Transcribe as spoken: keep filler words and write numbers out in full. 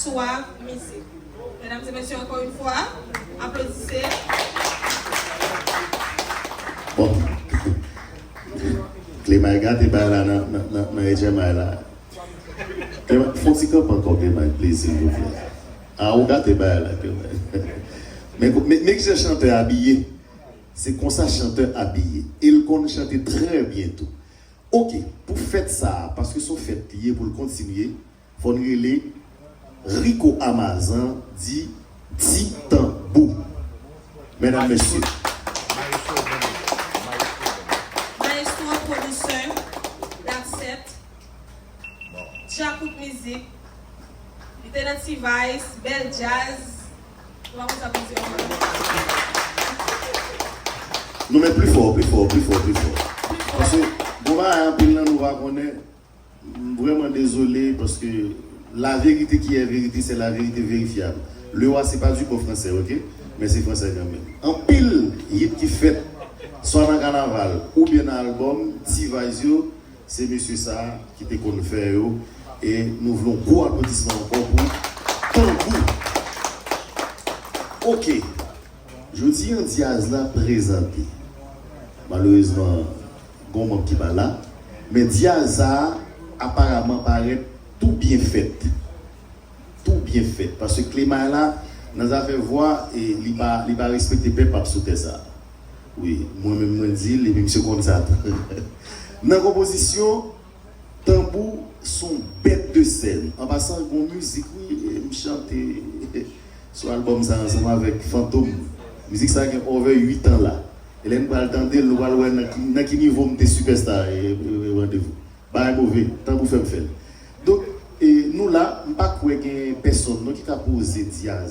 Swa mizik. Medam e mesye, ankò yon fwa, aplodise. Bon. Clemay gate bay la nan, nan, nan, nan H M I la. Clemay, fè yon ti kanpe ankò, Clemay, please, silvouplè. A, ou gate bay la, Clemay. Men, men, men ki jan chantè abiye. Se konsa chantè abiye. E l konn chante trè byen tou. Ok, pou fèt sa a, paske se yon fèt li ye pou l kontinye, fò n rele Rico Amazan di Ti Tanbou. Medam, mesye. Maestro, pwodisè, dat sèt, djakout mizik, li te nan T-Vice, bèl djaz, nou pa konn sa pou n di ankò. Non, men pli fò, pli fò, pli fò, pli fò. Paske gon bagay anpil nan nou pa konnen. M vrèman dezole paske la vérité qui est vérité, c'est la vérité vérifiable. Lewa se pa du bon français, ok? Men se fransè kanmenm. Anpil hit ki fèt swa nan kanaval oubyen nan albòm T-Vice yo, se mesye sa ki te konn fè yo. E nou vle yon gwo aplodisman ankò pou Tanbou. Ok. Jodi an dyaz la prezante. Malerezman, gon manm ki pa la. Men dyaz sa a aparaman parèt tou byen fèt. Tou byen fèt. Paske Clemay la, nan zafè vwa, e li pa, li pa respekte pèp ap sou tè sa a. Wi, mwen menm mwen di l, epi misye konn sa tou. Nan konpozisyon, Tanbou s on bèt de sèn. An pasan, gon mizik, wi, e m chante sou albòm sa ansanm avèk Fantom. Mizik sa gen over uit an la. E lè n pral tande l, nou pral wè nan ki, nan ki nivo m te sipèsta e, e, e Randevou. Bagay move, Tanbou fè m fè l. Donk, e, nou la, m pa kwè gen pèsonn non ki ka poze dyaz